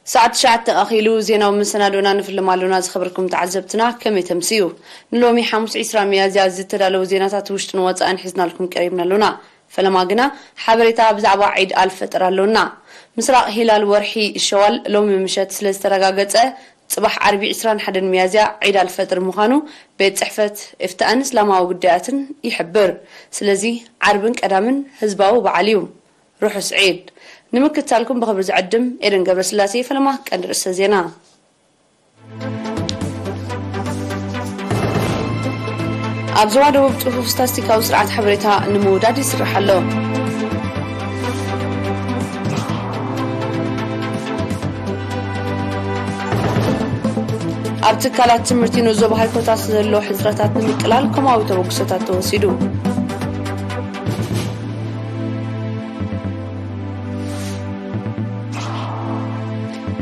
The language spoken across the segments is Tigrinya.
ሰዓት ትሽዓተ ኣኺሉ ዜናዊ መሰናዶና ንፍልም ኣሎና። ዝኸበርኩም ተዓዘብትና ከመይ ተምስዩ? ንሎሚ ሓሙስ ዕስራ ሚያዝያ ዝተዳለዉ ዜናታት ውሽጥን ወጻእን ሒዝናልኩም ቀሪብና ኣሎና። ፈለማ ግና ሓበሬታ ብዛዕባ ዒድ ኣልፈጥር ኣሎና። ምስራቕ ሂላል ወርሒ ሸዋል ሎሚ ምሸት ስለ ዝተረጋገጸ፣ ጽባሕ ዓርቢ ዕስራን ሓደን ሚያዝያ ዒድ ኣልፈጥር ምዃኑ ቤት ጽሕፈት ኢፍታእን እስላማዊ ጉዳያትን ይሕብር። ስለዚ ዓርብን ቀዳምን ህዝባዊ በዓል እዩ። ርሑስ ዒድ። ንምክትታልኩም ብኽብሪ ዝዕድም ኤደን ገብረስላሴ። ፈለማ ቀንዲ ርእሰ ዜና። ኣብ ዞባ ደቡብ ጽፉፍ ስታስቲካዊ ስርዓት ሓበሬታ ንምውዳድ ይስራሕ ኣሎ። ኣብ ትካላት ትምህርቲ ንዞባ ሃይኮታት ዘሎ ሕጽረታት ንምቅላል ኮማዊ ተበግሶታት ተወሲዱ።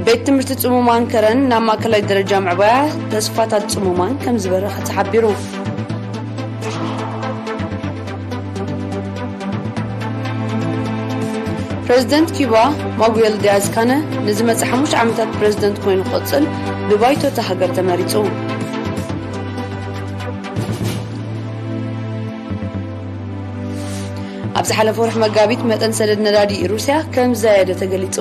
ቤት ትምህርቲ ጽሙማን ከረን ናብ ማእከላይ ደረጃ ምዕባያ ተስፋታት ጽሙማን ከም ዝበረኸ ተሓቢሩ። ፕረዚደንት ኪባ ማጉየል ዲያዝ ካነ ንዝመጽእ ሓሙሽተ ዓመታት ፕረዚደንት ኮይኑ ክቕጽል ብባይቶ እታ ሃገር ተመሪጹ። ኣብ ዝሓለፈ ወርሒ መጋቢት መጠን ሰደድ ነዳዲ ሩስያ ከም ዝዛየደ ተገሊጹ።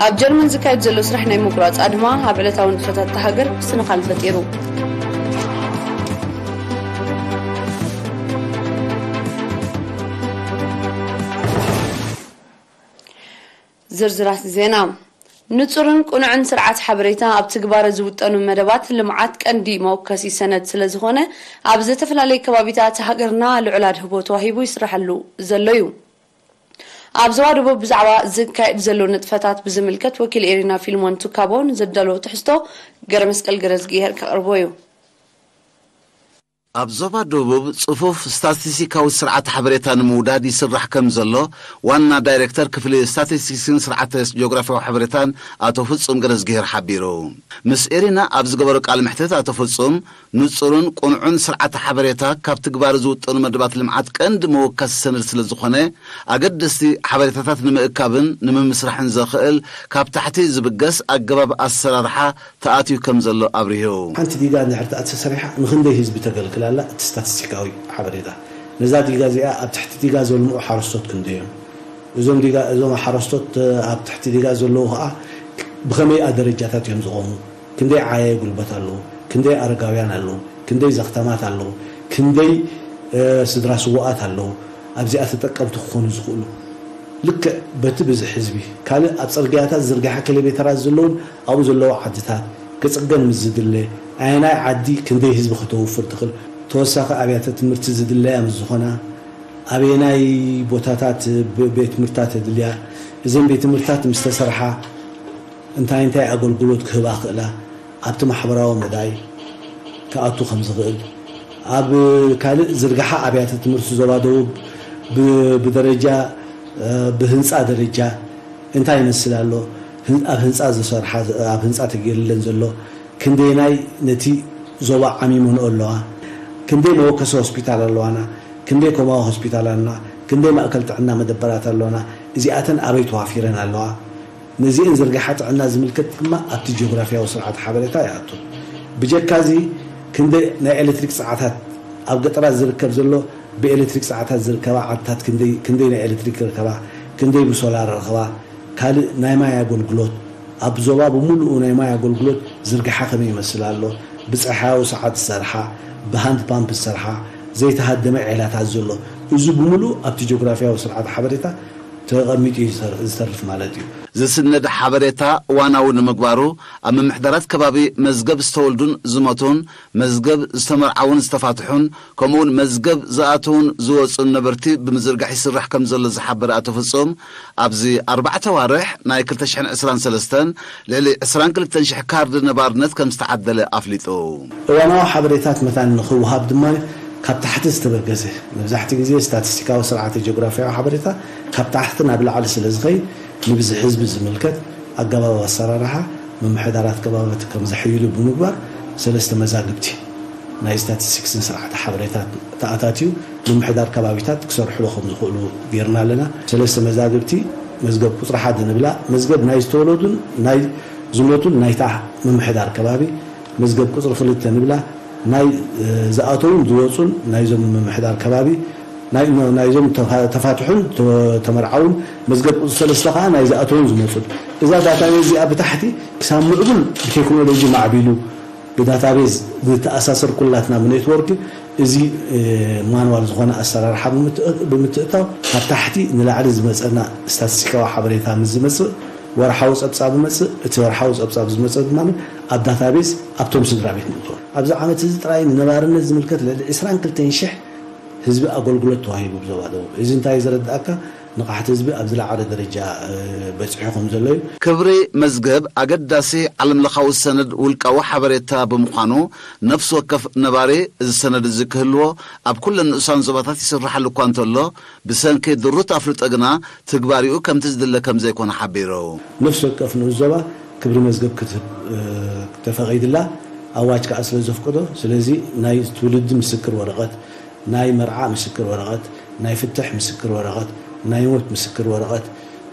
ኣብ ጀርመን ዝካየድ ዘሎ ስራሕ ናይ ምቁራጽ ኣድማ ኣብ ዕለታዊ ንጥፈታት እታ ሃገር ምስንኻል ፈጢሩ። ዝርዝራት ዜና። ንጹርን ቅኑዕን ስርዓት ሓበሬታ ኣብ ትግባረ ዝውጠኑ መደባት ልምዓት ቀንዲ መወከሲ ሰነድ ስለ ዝኾነ፣ ኣብ ዝተፈላለየ ከባቢታት ሃገርና ልዑል ኣድህቦ ተዋሂቡ ይስራሓሉ ዘሎ እዩ። ኣብ ዞባ ደቡብ ብዛዕባ ዝካየድ ዘሎ ንጥፈታት ብዝምልከት ወኪል ኤሪና ፊልሞን ቱካቦ ንዘዳለዎ ትሕዝቶ ገረመስቀል ገረዝግሄር ከቕርቦ እዩ። ኣብ ዞባ ደቡብ ጽፉፍ ስታቲስቲካዊ ስርዓት ሓበሬታ ንምውዳድ ይስራሕ ከም ዘሎ ዋና ዳይሬክተር ክፍሊ ስታቲስቲክስን ስርዓተ ጂኦግራፊያዊ ሓበሬታን ኣቶ ፍጹም ገረዝግሄር ሓቢሩ። ምስ ኤሪና ኣብ ዝገበሮ ቃለ መሕትት ኣቶ ፍጹም፣ ንጹርን ቅኑዕን ስርዓተ ሓበሬታ ካብ ትግባር ዝውጠኑ መደባት ልምዓት ቀንዲ መወከሲ ሰነድ ስለ ዝኾነ፣ ኣገደስቲ ሓበሬታታት ንምእካብን ንምምስራሕን ዘኽእል ካብ ታሕቲ ዝብገስ ኣገባብ ኣሰራርሓ ተኣትዩ ከም ዘሎ ኣብሪሁ። ሓንቲ ዲጋ እንድሕር ተኣትሰ ሰሪሓ ንኽንደይ ህዝቢ ተገልግል ኣላ? እቲ ስታቲስቲካዊ ሓበሬታ ነዛ ዲጋ እዚኣ ኣብ ትሕቲ ዲጋ ዘልምዑ ሓረስቶት ክንደይ እዮም? እዞም ዲጋ፣ እዞም ሓረስቶት ኣብ ትሕቲ ዲጋ ዘለዉ ኸኣ ብኸመይ ደረጃታት እዮም ዝቖሙ? ክንደይ ዓየ ጉልበት ኣለዉ? ክንደይ ኣረጋውያን ኣለዉ? ክንደይ ዘኽተማት ኣለዉ? ክንደይ፣ እ፣ ስድራ ስዉኣት ኣለዉ ኣብዚኣ ተጠቀምቲ ክኾኑ ዝኽእሉ? ልክዕ በቲ ብዝሒ ህዝቢ፣ ካልእ ኣብ ጽርግያታት ዝርግሐ ኪሎሜተራት ዘለዉን ኣብኡ ዘለዉ ዓድታት ክጽገን ምስ ዝድለ፣ ኣየናይ ዓዲ ክንደይ ህዝቢ ከተውፍር ትኽእል? ተወሳኺ ኣብያተ ትምህርቲ ዝድለያ ምስ ዝኾና፣ ኣበየናይ ቦታታት ብ-፣ ቤት ትምህርትታት የድልያ? እዘን ቤት ትምህርትታት ምስ ተሰርሓ እንታይ እንታይ ኣገልግሎት ክህባ ክእላ? ኣብቲ ማሕበራዊ መዳይ ክኣቱ ከም ዝኽእል፣ ኣብ ካልእ ዝርግሓ ኣብያተ ትምህርቲ ዞባ ደቡብ ብ-፣ ብደረጃ፣ እ፣ ብህንጻ ደረጃ እንታይ ይመስል ኣሎ? ህን-፣ ኣብ ህንጻ ዝሰርሓ፣ ኣብ ህንጻ ተገይርለን ዘሎ ክንደየናይ ነቲ ዞባ ዓሚመንኦ ኣለዋ? ክንደይ መወከሲ ሆስፒታል ኣለዋና? ክንደይ ኮማዊ ሆስፒታል ኣለና? ክንደይ ማእከል ጥዕና መደበራት ኣለዋና? እዚኣተን ኣበይ ተዋፊረን ኣለዋ? ነዚአን ዝርግሓ ጥዕና ዝምልከት ድማ ኣብቲ ጂኦግራፊያዊ ስርዓት ሓበሬታ ይኣቱ። ብጀካ እዚ፣ ክንደይ ናይ ኤሌክትሪክ ጸዓታት ኣብ ገጠራት ዝርከብ ዘሎ ብኤሌክትሪክ ጸዓታት ዝርከባ ዓድታት ክንደይ፣ ክንደይ ናይ ኤሌክትሪክ ርከባ፣ ክንደይ ብሶላር ረኸባ፣ ካልእ ናይ ማይ ኣገልግሎት፣ ኣብ ዞባ ብምሉኡ ናይ ማይ ኣገልግሎት ዝርግሓ ከመይ ይመስል ኣሎ፣ ብጸሓያዊ ሰዓት ዝሰርሓ፣ ብሃንድ ፓምፕ ዝሰርሓ፣ ዘይተሃደመ ዔላታት ዘሎ፣ እዚ ብምሉኡ ኣብቲ ጂኦግራፊያዊ ስርዓት ሓበሬታ ተቐሚጡ እዩ ዝተር-፣ ዝተርፍ ማለት እዩ። ዝስነድ ሓበሬታ እዋናዊ ንምግባሩ፣ ኣብ ምምሕዳራት ከባቢ መዝገብ ዝተወልዱን ዝሞቱን፣ መዝገብ ዝተመርዓውን ዝተፋትሑን፣ ከምኡውን መዝገብ ዝኣተዉን ዝወጹን ነበርቲ ብምዝርጋሕ ይስራሕ ከም ዘሎ ዝሓበረ ኣቶ ፍጹም፣ ኣብዚ ኣርባዕተ ዋርሕ ናይ ክልተ ሽሕን ዕስራን ሰለስተን ልዕሊ ዕስራን ክልተን ሽሕ ካርድ ነባርነት ከም ዝተዓደለ ኣፍሊጡ። እዋናዊ ሓበሬታት መታን ንኽወሃብ ድማ ካብ ታሕቲ ዝተበገሰ፣ መብዛሕትኡ ግዜ ስታቲስቲካዊ ስርዓተ ጂኦግራፊያዊ ሓበሬታ ካብ ታሕቲ ናብ ላዕሊ ስለ ዝኸይድ፣ ንብዝሒ ህዝቢ ዝምልከት ኣገባብ ኣሰራርሓ ምምሕዳራት ከባብቲ ከም ዘሕይሉ ብምግባር፣ ሰለስተ መዛግብቲ ናይ ስታቲስቲክስን ስርዓተ ሓበሬታ ተኣታትዩ ምምሕዳር ከባቢታት ክሰርሕሉ ከም ዝኽእሉ ጌርና ኣለና። ሰለስተ መዛግብቲ፣ መዝገብ ቁፅሪ ሓደ ንብላ፣ መዝገብ ናይ ዝተወለዱን ናይ ዝሞቱን ናይታ ምምሕዳር ከባቢ፣ መዝገብ ቁፅሪ ክልተ ንብላ፣ ናይ ዝኣተውን ዝወፁን ናይዞም ምምሕዳር ከባቢ፣ ናይዞም ተፋትሑን ተመርዓውን፣ መዝገብ ቁፅሪ ሰለስተ ከዓ ናይ ዝኣተውን ዝመፁን። እዛ ዳታቤዝ እዚኣ ብታሕቲ ክሳብ ምዕቡል ብቴክኖሎጂ ማዕቢሉ ብዳታቤዝ ዝተኣሳሰር ኩላትና ብኔትወርክ፣ እዚ ማንዋል ዝኾነ ኣሰራርሓ ብምትእታው ካብ ታሕቲ ንላዕሊ ዝመፀና ስታቲስቲካዊ ሓበሬታ ምስ ዝመፅእ፣ ወርሓዊ ፀብፃብ ይመፅእ። እቲ ወርሓዊ ፀብፃብ ዝመፀ ድማ ኣብ ዳታቤዝ ኣብቶም ስድራ ቤት ንእትዎ። ኣብዚ ዓመት እዚ ጥራይ ንነባርነት ዝምልከት ልዕሊ ዕስራን ክልተን ሽሕ ህዝቢ ኣገልግሎት ተዋሂቡ ብዞባ ደቡብ። እዚ እንታይ ዘረድኣካ? ንቕሓት ህዝቢ ኣብ ዝለዓለ ደረጃ በፂሑ ከም ዘሎ እዩ። ክብሪ መዝገብ ኣገዳሲ ዓለምለኻዊ ሰነድ ውልቃዊ ሓበሬታ ብምዃኑ፣ ነፍሲ ወከፍ ነባሪ እዚ ሰነድ እዚ ክህልዎ ኣብ ኩለን ንኡሳን ዞባታት ይስርሓሉ እኳ እንተሎ፣ ብሰንኪ ድሩት ኣፍልጦ ግና ትግባሪኡ ከምቲ ዝድለ ከም ዘይኮነ ሓቢሩ። ነፍሲ ወከፍ ንኡስ ዞባ ክብሪ መዝገብ ክትህብ ተፈቒድላ፣ ኣዋጅ ከኣ ስለ ዘፍቅዶ፣ ስለዚ ናይ ትውልዲ ምስክር ወረቐት፣ ናይ መርዓ ምስክር ወረቐት፣ ናይ ፍትሕ ምስክር ወረቐት፣ ናይ ሞት ምስክር ወረቐት፣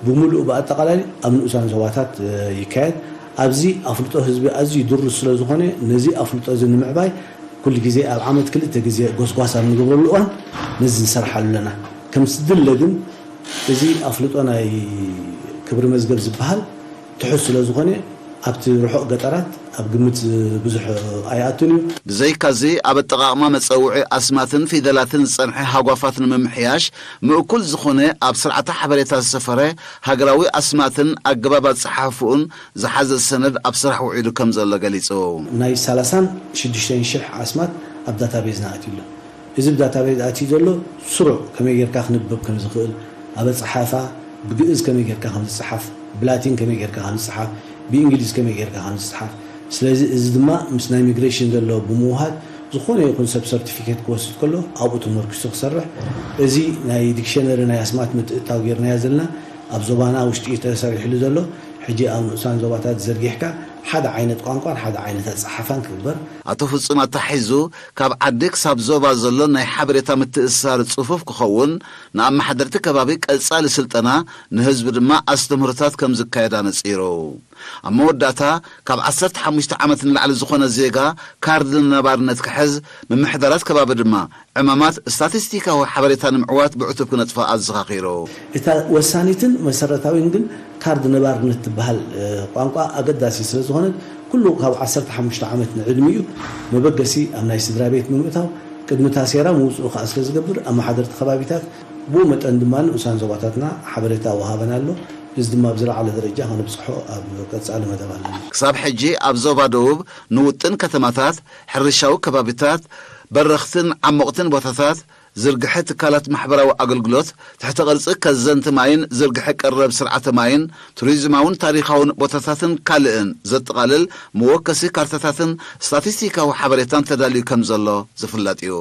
ብምሉኡ ብኣጠቓላሊ ኣብ ንኡሳን ዞባታት ይካየድ። ኣብዚ ኣፍልጦ ህዝቢ ኣዝዩ ድሩት ስለ ዝኾነ፣ ነዚ ኣፍልጦ እዚ ንምዕባይ ኩሉ ግዜ ኣብ ዓመት ክልተ ግዜ ጎስጓስ ኣብ ንገብረሉ እዋን ነዚ ንሰርሓሉ ኣለና። ከም ዝድለ ግን እዚ ኣፍልጦ ናይ ክብሪ መዝገብ ዝበሃል ትሑት ስለ ዝኾነ ኣብቲ ርሑቕ ገጠራት ኣብ ግምት ብዙሕ ኣይኣቱን እዩ። ብዘይካዚ ኣብ ኣጠቓቕማ መጸውዒ ኣስማትን ፊደላትን ዝጸንሐ ሃጓፋት ንምምሕያሽ ምእኩል ዝኾነ ኣብ ስርዓተ ሓበሬታ ዝሰፈረ ሃገራዊ ኣስማትን ኣገባብ ኣጸሓሕፍኡን ዝሓዘ ሰነድ ኣብ ስራሕ ውዒሉ ከም ዘሎ ገሊጹ። ናይ ሰላሳን ሽዱሽተን ሽሕ ኣስማት ኣብ ዳታቤዝና ኣትዩ ኣሎ። እዚ ብዳታቤዝ ኣትዩ ዘሎ ስሩዕ ከመይ ጌርካ ክንበብ ከም ዝኽእል፣ ኣበጻሕፋ ብግእዝ ከመይ ጌርካ ከም ዝጸሓፍ፣ ብላቲን ከመይ ጌርካ ከም ዝጸሓፍ፣ ብእንግሊዝ ከመይ ጌርካ ከም ዝጸሓፍ። ስለዚ እዚ ድማ ምስ ናይ ሚግሬሽን ዘሎ ብምውሃድ ዝኾነ ይኹን ሰብ ሰርቲፊኬት ክወስድ ከሎ ኣብኡ ተመርኪሱ ክሰርሕ። እዚ ናይ ዲክሸነሪ ናይ ኣስማት ምትእትታው ጌርናዮ ዘለና ኣብ ዞባና ውሽጢ እዩ ተሰሪሕሉ ዘሎ። ሕጂ ኣብ ንኡሳን ዞባታት ዘርጊሕካ ሓደ ዓይነት ቋንቋን ሓደ ዓይነት ኣጸሓሕፋን ክግበር። ኣቶ ፍጹም ኣተሓሒዙ ካብ ዓዲ ክሳብ ዞባ ዘሎ ናይ ሓበሬታ ምትእስሳር ጽፉፍ ክኸውን ንኣመሓደርቲ ከባቢ ቀጻሊ ስልጠና ንህዝቢ ድማ ኣስተምህሮታት ከም ዝካየድ ኣነጺሩ። ኣብ መወዳእታ ካብ ዓሰርተ ሓሙሽተ ዓመት ንላዕሊ ዝኾነ ዜጋ ካርድ ነባርነት ክሕዝ ምምሕዳራት ከባቢ ድማ ዕማማት ስታቲስቲካዊ ሓበሬታ ንምዕዋት ብዕቱብ ክነጥፋ ኣዘኻኺሩ። እታ ወሳኒትን መሰረታዊን ግን ካርድ ነባርነት ትበሃል ቋንቋ ኣገዳሲ ስለ ዝኾነት ኩሉ ካብ ዓሰርተ ሓሙሽተ ዓመት ንዕድሚኡ መበገሲ ኣብ ናይ ስድራ ቤት ብምእታው ቅድሚ ታሴራ ምውፅኡ ከዓ ስለ ዝገብር ኣመሓደርቲ ከባቢታት ብኡ መጠን ድማ ንኡሳን ዞባታትና ሓበሬታ ወሃበን ኣሎ። እዚ ድማ ብዝለዓለ ደረጃ ከነብፅሖ ኣብ ቀፃሊ መደብ ኣለና። ክሳብ ሕጂ ኣብ ዞባ ደቡብ ንውጥን ከተማታት፣ ሕርሻዊ ከባቢታት፣ በረኽትን ዓሞቕትን ቦታታት፣ ዝርግሐ ትካላት ማሕበራዊ ኣገልግሎት፣ ትሕተ ቅርጺ ከዘንቲ ማይን ዝርግሐ ቀረብ ስርዓተ ማይን፣ ቱሪዝማውን ታሪኻውን ቦታታትን ካልእን ዘጠቓልል መወከሲ ካርታታትን ስታቲስቲካዊ ሓበሬታን ተዳልዩ ከም ዘሎ ዝፍለጥ እዩ።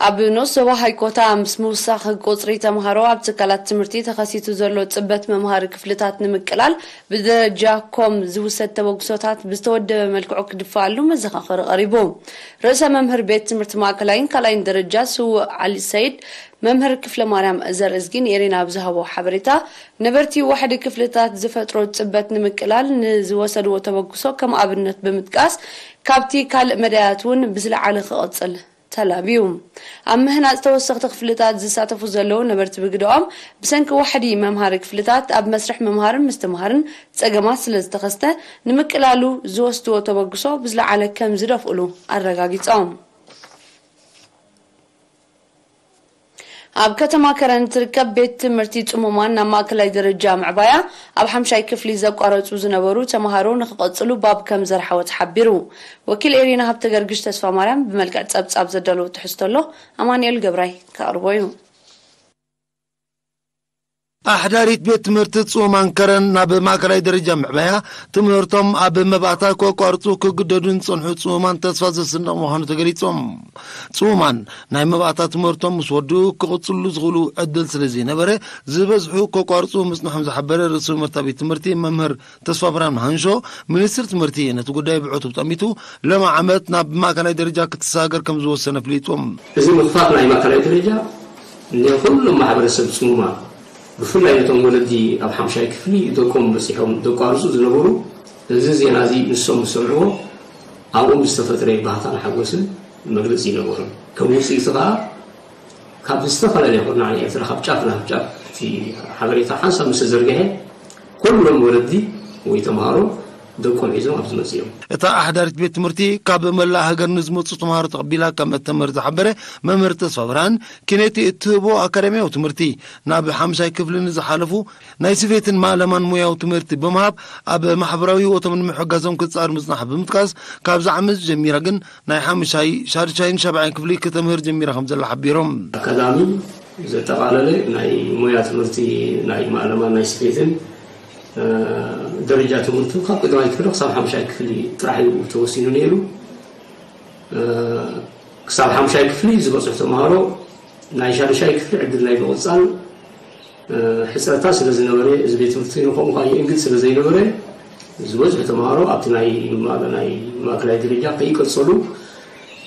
ኣብ ንኡስ ዞባ ሃይኮታ ምስ ምውሳኽ ቁጽሪ ተምሃሮ ኣብ ትካላት ትምህርቲ ተኸሲቱ ዘሎ ጽበት መምሃሪ ክፍልታት ንምቅላል ብደረጃ ኮም ዝውሰድ ተበግሶታት ብዝተወደበ መልክዑ ክድፈኣሉ መዘኻኸሪ ቀሪቡ። ርእሰ መምህር ቤት ትምህርቲ ማእከላይን ካልኣይን ደረጃ ስዉእ ዓሊ ሰይድ መምህር ክፍለ ማርያም ዘርእዝጊ ንኤሪና ኣብ ዝሃቦ ሓበሬታ ነበርቲ ዋሕዲ ክፍልታት ዝፈጥሮ ጽበት ንምቅላል ንዝወሰድዎ ተበግሶ ከም ኣብነት ብምጥቃስ ካብቲ ካልእ መዳያት እውን ብዝለዓለ ክቕጽል ተላብዩ። ኣብ ምህናጽ ተወሰኽቲ ክፍልታት ዝሳተፉ ዘለዉ ነበርቲ ብግደኦም፣ ብሰንኪ ዋሕዲ መምሃሪ ክፍልታት ኣብ መስርሕ ምምሃርን ምስትምሃርን ጸገማት ስለ ዝተኸስተ፣ ንምቅላሉ ዝወስድዎ ተበግሶ ብዝለዓለ ከም ዝደፍእሉ ኣረጋጊጾም። ኣብ ከተማ ከረን እትርከብ ቤት ትምህርቲ ጽሙማን ናብ ማእከላይ ደረጃ ምዕባያ ኣብ ሓምሻይ ክፍሊ ዘቋረጹ ዝነበሩ ተምሃሮ ንኽቐጽሉ ባብ ከም ዘርሓወ ተሓቢሩ። ወኪል ኤሪና ሃብተገርግሽ ተስፋማርያም ብመልክዕ ጸብጻብ ዘዳለዎ ትሕዝቶ ኣሎ፣ ኣማኑኤል ገብራይ ከቕርቦ እዩ። ኣሕዳሪት ቤት ትምህርቲ ጽሙማን ከረን ናብ ማእከላይ ደረጃ ምዕባያ ትምህርቶም ኣብ መባእታ ከቋርጹ ክግደዱ ንጸንሑ ጽሙማን ተስፋ ዘስንቕ ምዃኑ ተገሊጾም። ጽሙማን ናይ መባእታ ትምህርቶም ምስ ወድኡ ክቕጽሉ ዝኽእሉ ዕድል ስለ ዘይነበረ ዝበዝሑ ከቋርጹ ምጽንሖም ዝሓበረ ርእሰ መምህርታ ቤት ትምህርቲ መምህር ተስፋ ብርሃን መሃንሾ፣ ሚኒስትሪ ትምህርቲ ነቲ ጉዳይ ብዕቱብ ጠሚቱ ሎም ዓመት ናብ ማእከላይ ደረጃ ክትሰጋገር ከም ዝወሰነ ኣፍሊጡ። እዚ ምኽፋት ናይ ማእከላይ ደረጃ ንኹሎም ማሕበረሰብ ጽሙማን፣ ብፍላይ ነቶም ወለዲ ኣብ ሓምሻይ ክፍሊ ደቆም በጺሖም ዘቋርጹ ዝነበሩ፣ እዚ ዜና እዚ ንሶም ምስ ሰምዕዎ ኣብኦም ዝተፈጥረ ባህታን ሓጎስን መግለጺ ይነበሮም። ከም ውጽኢቱ ከኣ ካብ ዝተፈላለየ ኩርናዕ ኤርትራ ካብ ጫፍ ናብ ጫፍ እቲ ሓበሬታ ሓንሳብ ምስ ተዘርግሐ ኩሎም ወለዲ ወይ ተምሃሮ ደቆም ሒዞም ኣብዚ መጺኦም። እታ ኣሕዳሪት ቤት ትምህርቲ ካብ መላእ ሃገር ንዝመጹ ተምሃሮ ተቐቢላ ከም እተምህር ዝሓበረ መምህር ተስፋ ብርሃን፣ ኪነቲ እትህቦ ኣካዳሚያዊ ትምህርቲ ናብ ሓምሻይ ክፍሊ ንዝሓለፉ ናይ ስፌትን ማእለማን ሞያዊ ትምህርቲ ብምሃብ ኣብ ማሕበራዊ ህይወቶም ንምሕጋዞም ክትጻር ምጽናሕ ብምጥቃስ፣ ካብዚ ዓመት ጀሚራ ግን ናይ ሓምሻይ፣ ሻድሻይን ሻብዓይን ክፍሊ ክተምህር ጀሚራ ከም ዘላ ሓቢሮም። ኣካዳሚ ዘጠቓለለ ናይ ሞያ ትምህርቲ ናይ ማእለማን ናይ ስፌትን ደረጃ ትምህርቱ ካብ ቀዳማይ ክፍሊ ክሳብ ሓምሻይ ክፍሊ ጥራሕ እዩ ተወሲኑ ነይሩ። ክሳብ ሓምሻይ ክፍሊ ዝበፅሑ ተምሃሮ ናይ ሻድሻይ ክፍሊ ዕድል ናይ ምቕፃል ሕፅረታት ስለ ዝነበረ፣ እዚ ቤት ትምህርቲ ንከምኡ ከዓ ይእንግድ ስለ ዘይነበረ ዝበዝሑ ተምሃሮ ኣብቲ ናይ ማእከላይ ደረጃ ከይቀፀሉ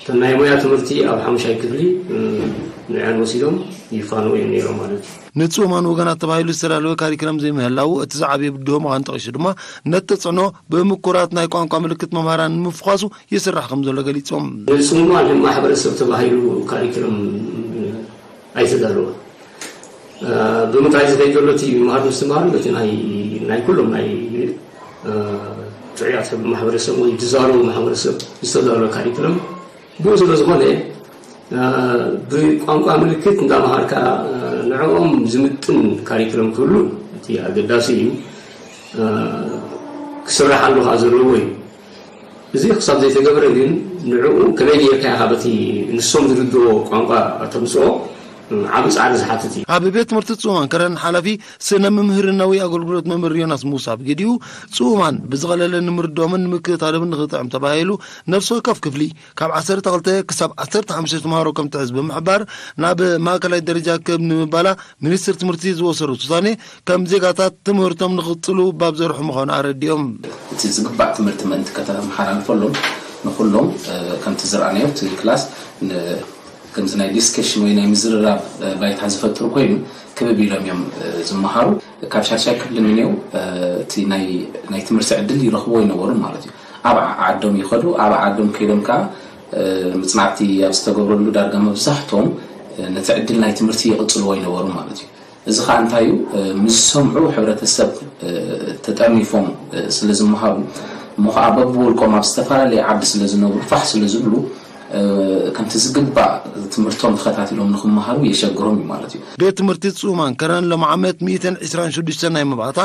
እተን ናይ ሞያ ትምህርቲ ኣብ ሓሙሻይ ክፍሊ ንዕን ወሲዶም ይፋነው እዮም ነይሮም ማለት እዩ። ንፅኡማን ወገናት ተባሂሉ ዝተዳለወ ካሪክለም ዘይምህላው እቲ ዝዓበየ ብድሆ ምዃኑ ጠቒሱ ድማ፣ ነቲ ተፅዕኖ ብምኩራት ናይ ቋንቋ ምልክት መምሃራን ንምፍኳሱ ይስራሕ ከም ዘሎ ገሊፆም። ንፅሙማን ማሕበረሰብ ተባሂሉ ካሪክለም ኣይተዳለወ። ብምንታይ ዝኸይድ ዘሎ እቲ ምምሃር ምስትምሃር ነቲ ናይ ኩሎም ናይ ጥዑያት ማሕበረሰብ ወይ ዝዛረቡ ማሕበረሰብ ዝተዳለወ ካሪክለም ብኡ ስለ ዝኾነ ብቋንቋ ምልክት እንዳምሃርካ ንዕኦም ዝምጥን ካሪክለም ክህሉ እቲ ኣገዳሲ እዩ። ክስራሓሉ ከዓ ዘለዎ እዩ። እዚ ክሳብ ዘይተገብረ ግን ንዕኡ ከመይ ጌርካ ኢኻ በቲ ንሶም ዝርድኦ ቋንቋ ተምፅኦ ዓቢ ፃዕሪ ዝሓትት እዩ። ኣብ ቤት ትምህርቲ ፅሙማን ከረን ሓላፊ ስነ ምምህርናዊ ኣገልግሎት መምህር ዮናስ ሙሳ ብግዲኡ፣ ፅሙማን ብዝቐለለ ንምርድኦምን ንምክታሎምን ንክጥዕም ተባሂሉ ነፍሲ ወከፍ ክፍሊ ካብ ዓሰርተ ክልተ ክሳብ ዓሰርተ ሓሙሽተ ተምሃሮ ከም ትሕዝ ብምሕባር፣ ናብ ማእከላይ ደረጃ ክብ ንምባላ ሚኒስትር ትምህርቲ ዝወሰዱት ውሳኔ ከም ዜጋታት ትምህርቶም ንክቕፅሉ ባብ ዘርሑ ምዃኑ ኣረዲኦም። እቲ ዝግባእ ትምህርቲ ምእንቲ ከተመሓላልፈሎም ንኩሎም ከምቲ ዝረኣናዮ እቲ ክላስ ከምዚ ናይ ዲስከሽን ወይ ናይ ምዝርራብ ባይታ ዝፈጥር ኮይኑ ክብብ ኢሎም እዮም ዝመሃሩ። ካብ ሻሻይ ክፍሊ ንኔው እቲ ናይ ትምህርቲ ዕድል ይረኽቦ ይነበሩ ማለት እዩ። ኣብ ዓዶም ይኸዱ። ኣብ ዓዶም ከይዶም ከዓ ምፅናዕቲ ኣብ ዝተገብረሉ ዳርጋ መብዛሕቶም ነቲ ዕድል ናይ ትምህርቲ ይቕፅልዎ ይነበሩ ማለት እዩ። እዚ ከዓ እንታይ እዩ? ምስ ዝሰምዑ ሕብረተሰብ ተጠርኒፎም ስለ ዝመሃሩ እሞ ከዓ በብውልቆም ኣብ ዝተፈላለየ ዓዲ ስለ ዝነብሩ ፋሕ ስለ ዝብሉ ከምቲ ዝግባእ ትምህርቶም ተኸታቲሎም ንክመሃሩ የሸግሮም እዩ ማለት እዩ። ቤት ትምህርቲ ፅኡማን ከረን ሎም ዓመት ሚእትን ዕስራን ሽዱሽተን ናይ መባእታ፣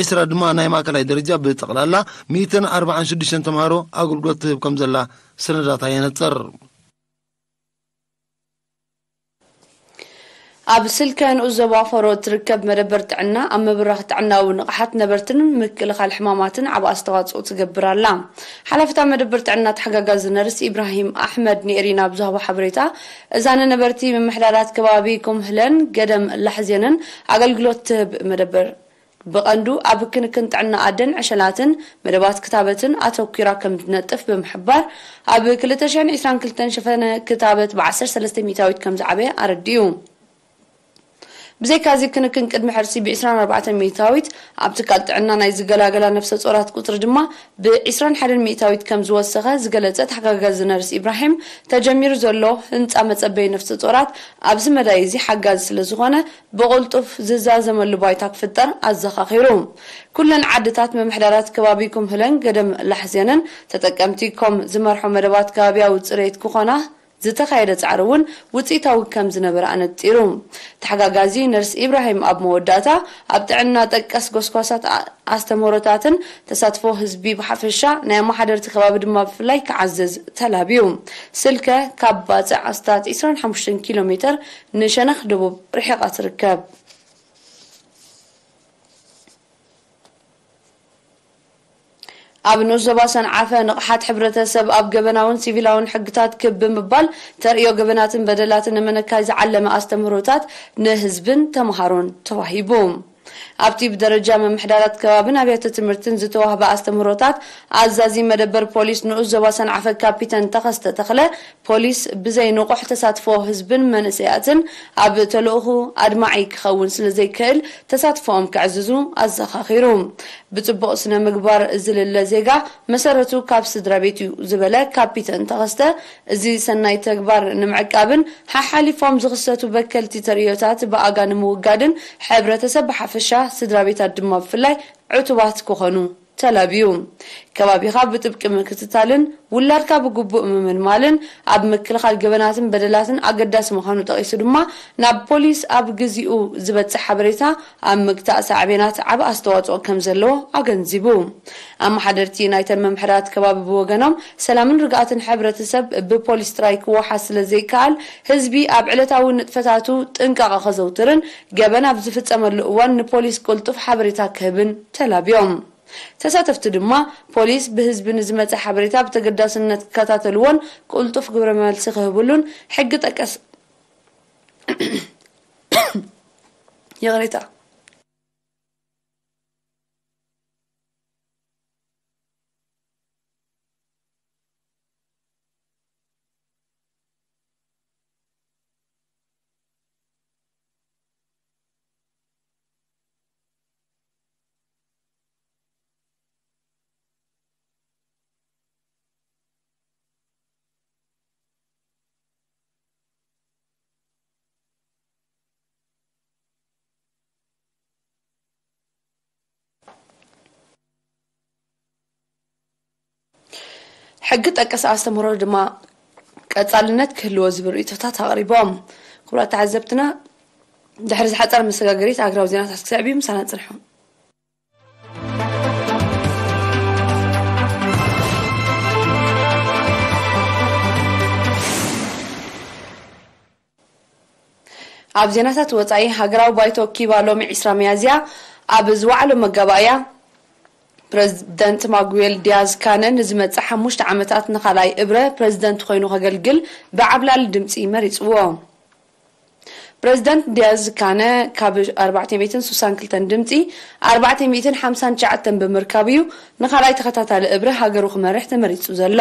ዕስራ ድማ ናይ ማእከላይ ደረጃ ብጠቕላላ ሚእትን ኣርባዓን ሽዱሽተን ተምሃሮ ኣገልግሎት ትህብ ከም ዘላ ሰነዳታ የነፅር። ኣብ ስልከ ንኡስ ዞባ ፈሮ እትርከብ መደበር ጥዕና ኣብ ምብራኽ ጥዕናዊ ንቕሓት ነበርትን ምክልኻል ሕማማትን ዓቢ ኣስተዋጽኦ ትገብር ኣላ። ሓላፊታ መደበር ጥዕና ተሓጋጋዚ ነርስ ኢብራሂም ኣሕመድ ንኤሪና ብዝሃቦ ሓበሬታ፣ እዛ ንነበርቲ ምምሕዳራት ከባቢ ኮምህለን ገደም ላሕዜንን ኣገልግሎት ትህብ መደበር ብቐንዱ ኣብ ክንክን ጥዕና ኣደን ዕሸላትን መደባት ክታበትን ኣተኲራ ከም ትነጥፍ ብምሕባር፣ ኣብ ክልተ ሽሕን ዕስራን ክልተን ሸፈነ ክታበት ብ ዓሰርተ ሰለስተ ሚእታዊት ከም ዝዓበየ ኣረዲኡ። ብዘይካዚ ክንክን ቅድሚ ሕርሲ ብ ዕስራን ኣርባዕተን ሚእታዊት፣ ኣብ ትካል ጥዕና ናይ ዝገላገላ ነፍሰ ጾራት ቁጽሪ ድማ ብ ዕስራን ሓደን ሚእታዊት ከም ዝወሰኸ ዝገለጸ ተሓጋጋዚ ነርስ ኢብራሂም፣ ተጀሚሩ ዘሎ ህንጻ መጸበይ ነፍሰ ጾራት ኣብዚ መዳይ እዚ ሓጋዚ ስለ ዝኾነ፣ ብቕልጡፍ ዝዛዘመሉ ባይታ ክፍጠር ኣዘኻኺሩ። ኩለን ዓድታት ምምሕዳራት ከባቢ ኮምህለን ገደም ላሕዜንን ተጠቀምቲ ኮም ዝመርሖ መደባት ከባቢያዊ ጽሬት ክኾና ዝተኻየደ ጻዕሪ እውን ውጽኢታዊ ከም ዝነበረ ኣነጺሩ። ተሓጋጋዚ ነርስ ኢብራሂም ኣብ መወዳእታ፣ ኣብ ጥዕና ጠቀስ ጎስጓሳት ኣ-፣ ኣስተምህሮታትን ተሳትፎ ህዝቢ ብሓፈሻ ናይ ኣመሓደርቲ ከባቢ ድማ ብፍላይ ክዓዝዝ ተላብዩ። ስልከ ካብ ባጽዕ ኣስታት ዕስራን ሓሙሽተን ኪሎ ሜተር ንሸነኽ ደቡብ ርሒቓ ትርከብ። ኣብ ንኡስ ዞባ ሰንዓፈ ንቕሓት ሕብረተሰብ ኣብ ገበናውን ሲቪላውን ሕግታት ክብ ብምባል ተርእዮ ገበናትን በደላትን ንምንካይ ዝዓለመ ኣስተምህሮታት ንህዝብን ተምሃሮን ተዋሂቡ። ኣብቲ ብደረጃ ምምሕዳራት ከባብን ኣብያተ ትምህርትን ዝተዋህበ ኣስተምህሮታት ኣዛዚ መደበር ፖሊስ ንኡስ ዞባ ሰንዓፈ ካፒተን ተኸስተ ተኽለ፣ ፖሊስ ብዘይ ንቑሕ ተሳትፎ ህዝብን መንእሰያትን ኣብ ተልእኹ ኣድማዒ ክኸውን ስለ ዘይክእል ተሳትፎኦም ከዕዝዙ ኣዘኻኺሩ። ብጽቡቕ ስነ ምግባር ዝልለ ዜጋ መሰረቱ ካብ ስድራ ቤት እዩ ዝበለ ካፒተን ተኸስተ፣ እዚ ሰናይ ተግባር ንምዕቃብን ሓሓሊፎም ዝኽሰቱ በከልቲ ተርእዮታት ብኣጋ ንምውጋድን ሕብረተሰብ ብሓፈሻ ስድራ ቤታት ድማ ብፍላይ ዕቱባት ክኾኑ ተላብዩ። ከባቢኻ ብጥብቂ ምክትታልን ውላድካ ብግቡእ ምምልማልን ኣብ ምክልኻል ገበናትን በደላትን ኣገዳሲ ምዃኑ ጠቒሱ ድማ ናብ ፖሊስ ኣብ ግዚኡ ዝበጽሕ ሓበሬታ ኣብ ምግታእ ሳዕቤናት ዓቢ ኣስተዋጽኦ ከም ዘለዎ ኣገንዚቡ። ኣመሓደርቲ ናይተን ምምሕዳራት ከባቢ ብወገኖም ሰላምን ርግኣትን ሕብረተሰብ ብፖሊስ ጥራይ ክወሓስ ስለ ዘይከኣል ህዝቢ ኣብ ዕለታዊ ንጥፈታቱ ጥንቃቐ ከዘውትርን ገበን ኣብ ዝፍጸመሉ እዋን ንፖሊስ ቅልጡፍ ሓበሬታ ክህብን ተላብዮም። ተሳተፍቲ ድማ ፖሊስ ብህዝቢ ንዝመጸ ሓበሬታ ብተገዳስነት ክከታተልዎን ቅልጡፍ ግብረ መልሲ ክህብሉን ሕጊ ጠቀስ ይቕሬታ። ሕጊ ጠቀስ ኣስተምህሮ ድማ ቀጻልነት ክህልዎ ዝብል ርእይቶታት ኣቕሪቦም። ክቡራት ተዓዘብትና፣ ድሕሪ ዝሓጸረ መሰጋገሪት ኣግራብ ዜናታት ክስዕብ እዩ። ምሳና ጽንሑ። ኣብ ዜናታት ወጻኢ፣ ሃገራዊ ባይቶ ኪባ ሎሚ ዕስራ ሚያዝያ ኣብ ዝወዓሎ መጋባእያ፣ ፕረዚደንት ማጉዌል ዲያዝ ካነ ንዝመጽእ ሓሙሽተ ዓመታት ንኻልኣይ እብረ ፕረዚደንት ኮይኑ ከገልግል ብዓብላሊ ድምጺ መሪጽዎ። ፕረዚደንት ዲያዝ ካነ ካብ ኣርባዕተ ሚእትን ስሳን ክልተን ድምጺ ኣርባዕተ ሚእትን ሓምሳን ትሽዓተን ብምርካብ እዩ ንኻልኣይ ተኸታታሊ እብረ ሃገሩ ክመርሕ ተመሪጹ ዘሎ።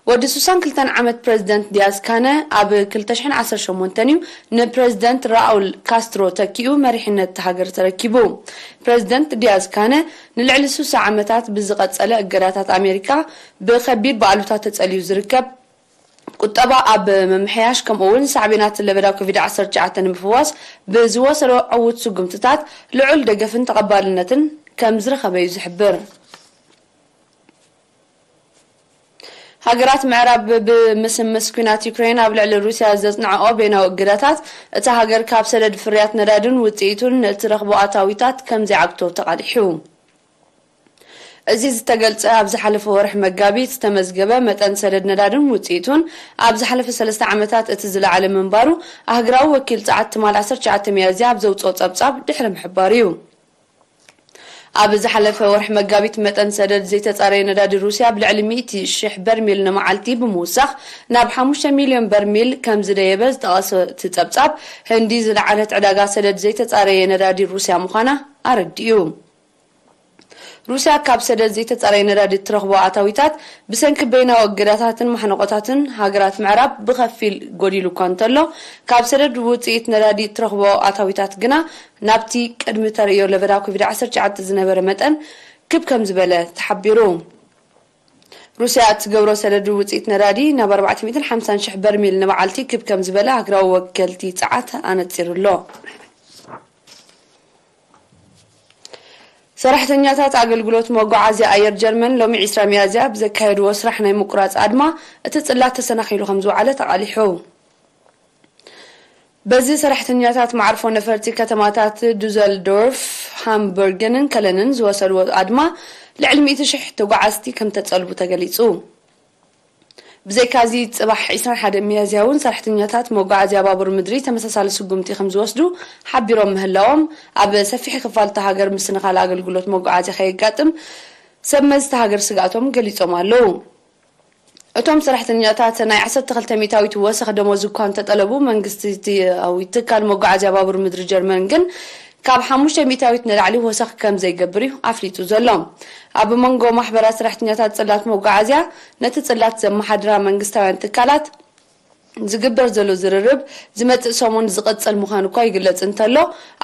ወዲ ስሳን ክልተን ዓመት ፕረዚደንት ዲያዝ ካነ ኣብ ክልተ ሽሕን ዓሰርተ ሸሞንተን እዩ ንፕረዚደንት ራኡል ካስትሮ ተኪኡ መሪሕነት እታ ሃገር ተረኪቡ። ፕረዚደንት ዲያዝ ካነ ንልዕሊ ስሳ ዓመታት ብዝቐጸለ እገዳታት ኣሜሪካ ብኸቢድ ብኣሉታ ተጸልዩ ዝርከብ ቁጠባ ኣብ ምምሕያሽ፣ ከምኡ እውን ሳዕቤናት ለበዳ ኮቪድ ዓሰርተ ትሽዓተ ንምፍዋስ ብዝወሰዶ ዕዉት ስጉምትታት ልዑል ደገፍን ተቐባልነትን ከም ዝረኸበ እዩ ዝሕብር። ሃገራት ምዕራብ ብምስምስ ኲናት ዩክሬን ኣብ ልዕሊ ሩስያ ዘጽንዐኦ በይናዊ እገዳታት፣ እታ ሃገር ካብ ሰደድ ፍርያት ነዳድን ውጽኢቱን ንእትረኽቦ ኣታዊታት ከም ዘይዓግቶ ተቓሊሑ። እዚ ዝተገልጸ ኣብ ዝሓለፈ ወርሒ መጋቢት ዝተመዝገበ መጠን ሰደድ ነዳድን ውጽኢቱን ኣብ ዝሓለፈ ሰለስተ ዓመታት እቲ ዝለዓለ ምንባሩ ኣህግራዊ ወኪል ጸዓት ትማል ዓሰርተ ትሽዓተ ሚያዝያ ኣብ ዘውጽኦ ጸብጻብ ድሕሪ ምሕባሩ እዩ። ኣብ ዝሓለፈ ወርሒ መጋቢት መጠን ሰደድ ዘይተጻረየ ነዳዲ ሩስያ ብልዕሊ ሚእቲ ሽሕ በርሚል ንመዓልቲ ብምውሳኽ ናብ ሓሙሽተ ሚልዮን በርሚል ከም ዝደየበ ዝጠቐሰ እቲ ጸብጻብ፣ ህንዲ ዝለዓለት ዕዳጋ ሰደድ ዘይተጻረየ ነዳዲ ሩስያ ምዃና ኣረዲኡ። ሩስያ ካብ ሰደድ ዘይተጻረየ ነዳዲ እትረኽቦ ኣታዊታት ብሰንኪ በይናዊ እገዳታትን ማሕነቆታትን ሃገራት ምዕራብ ብኸፊል ጎዲሉ እኳ እንተሎ፣ ካብ ሰደድ ውጽኢት ነዳዲ እትረኽቦ ኣታዊታት ግና ናብቲ ቅድሚ ተርእዮ ለበዳ ኮቪድ ዓሰርተ ትሽዓተ ዝነበረ መጠን ክብ ከም ዝበለ ተሓቢሩ። ሩስያ እትገብሮ ሰደድ ውጽኢት ነዳዲ ናብ ኣርባዕተ ሚእትን ሓምሳን ሽሕ በርሚል ንመዓልቲ ክብ ከም ዝበለ ሃገራዊ ወከልቲ ጸዓት ኣነጺሩ ኣሎ። ሰራሕተኛታት ኣገልግሎት መጓዓዝያ ኣየር ጀርመን ሎሚ ዕስራ ሚያዝያ ብዘካየድዎ ስራሕ ናይ ምቁራጽ ኣድማ እቲ ጽላት ተሰናኺሉ ከም ዝወዓለ ተቓሊሑ። በዚ ሰራሕተኛታት መዓርፎ ነፈርቲ ከተማታት ዱዘልዶርፍ፣ ሃምበርግንን ከለንን ዝወሰድዎ ኣድማ ልዕሊ ሚእቲ ሽሕ ተጓዓዝቲ ከም ተጸልቡ ተገሊጹ። ብዘይካዚ ጽባሕ ዕስራን ሓደን ሚያዝያ እውን ሰራሕተኛታት መጓዓዝያ ባቡር ምድሪ ተመሳሳሊ ስጉምቲ ከም ዝወስዱ ሓቢሮም ምህላዎም፣ ኣብ ሰፊሕ ክፋል እታ ሃገር ምስንኻል ኣገልግሎት መጓዓዝያ ከየጋጥም ሰብ መዚ እታ ሃገር ስግኣቶም ገሊጾም ኣለዉ። እቶም ሰራሕተኛታት ናይ ዓሰርተ ክልተ ሚእታዊት ወሰኽ ደሞዝ እኳ እንተጠለቡ፣ መንግስታዊ ትካል መጓዓዝያ ባቡር ምድሪ ጀርመን ግን ካብ ሓሙሽተ ሚእታዊት ንላዕሊ ወሰኽ ከም ዘይገብር እዩ ኣፍሊጡ ዘሎ። ኣብ መንጎ ማሕበራት ሰራሕተኛታት ጽላት መጓዓዝያ፣ ነቲ ጽላት ዘመሓድራ መንግስታውያን ትካላት ዝግበር ዘሎ ዝርርብ ዝመጽእ ሰሙን ዝቕጽል ምዃኑ እኳ ይግለጽ እንተሎ፣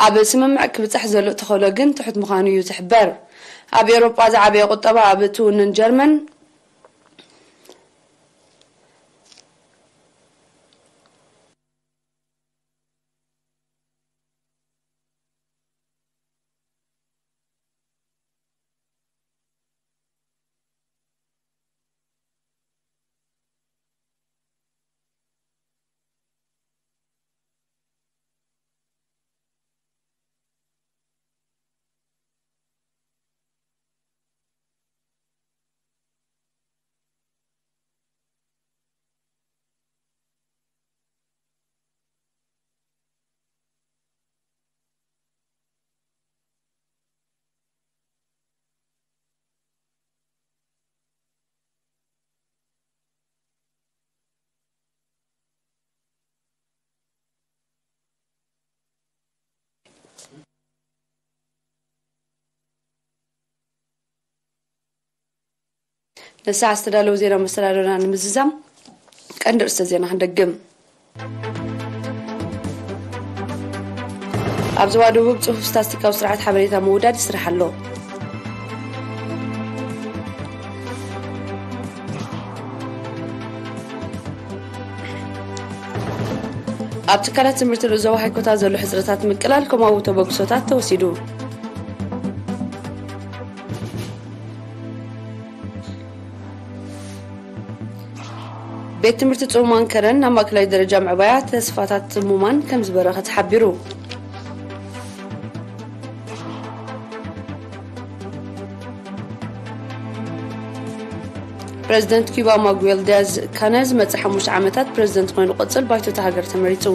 ኣብ ስምምዕ ክብጻሕ ዘሎ ተኽእሎ ግን ትሑት ምዃኑ እዩ ዝሕበር። ኣብ ኤውሮጳ ዝዓበየ ቁጠባ ኣብ እትውንን ጀርመን፣ ነዚ ሰዓት ዝተዳለዉ ዜና መሰናዶና ንምዝዛም ቀንዲ ርእሰ ዜና ክንደግም። ኣብ ዞባ ደቡብ ጽፉፍ ስታስቲካዊ ስርዓት ሓበሬታ ምውዳድ ይስራሕ ኣሎ። ኣብ ትካላት ትምህርቲ ዞባ ሃይኮታ ዘሎ ሕጽረታት ምቅላል፣ ከምኡ ተበግሶታት ተወሲዱ። ቤት ትምህርቲ ጽሙማን ከረን ናብ ማእከላይ ደረጃ ምዕባያ ተስፋታት ጽሙማን ከም ዝበረኸ ተሓቢሩ። ፕረዚደንት ኪዩባ ማጉዌል ዲያዝ ካነል ዝመጽእ ሓሙሽተ ዓመታት ፕረዚደንት ኮይኑ ክቕጽል ባይቶ እታ ሃገር ተመሪጹ።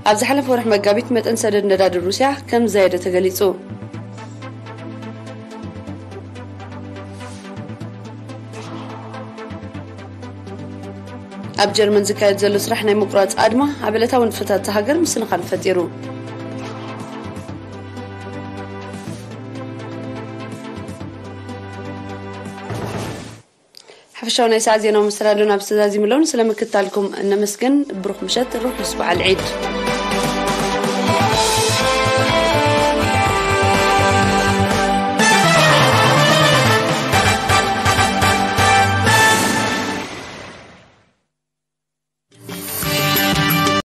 ኣብ ዝሓለፈ ወርሒ መጋቢት መጠን ሰደድ ነዳዲ ሩስያ ከም ዝዘየደ ተገሊጹ። ኣብ ጀርመን ዝካየድ ዘሎ ስራሕ ናይ ምቁራጽ ኣድማ ኣብ ዕለታዊ ንጥፈታት እታ ሃገር ምስንኻል ፈጢሩ። ሓፈሻዊ ናይ ሰዓት ዜናዊ መሰናዶና ኣብዚ ተዛዚሙ ኣሎ። ስለ ምክታልኩም እነመስግን። ብሩኽ ምሸት፣ ርሑስ በዓል ዒድ።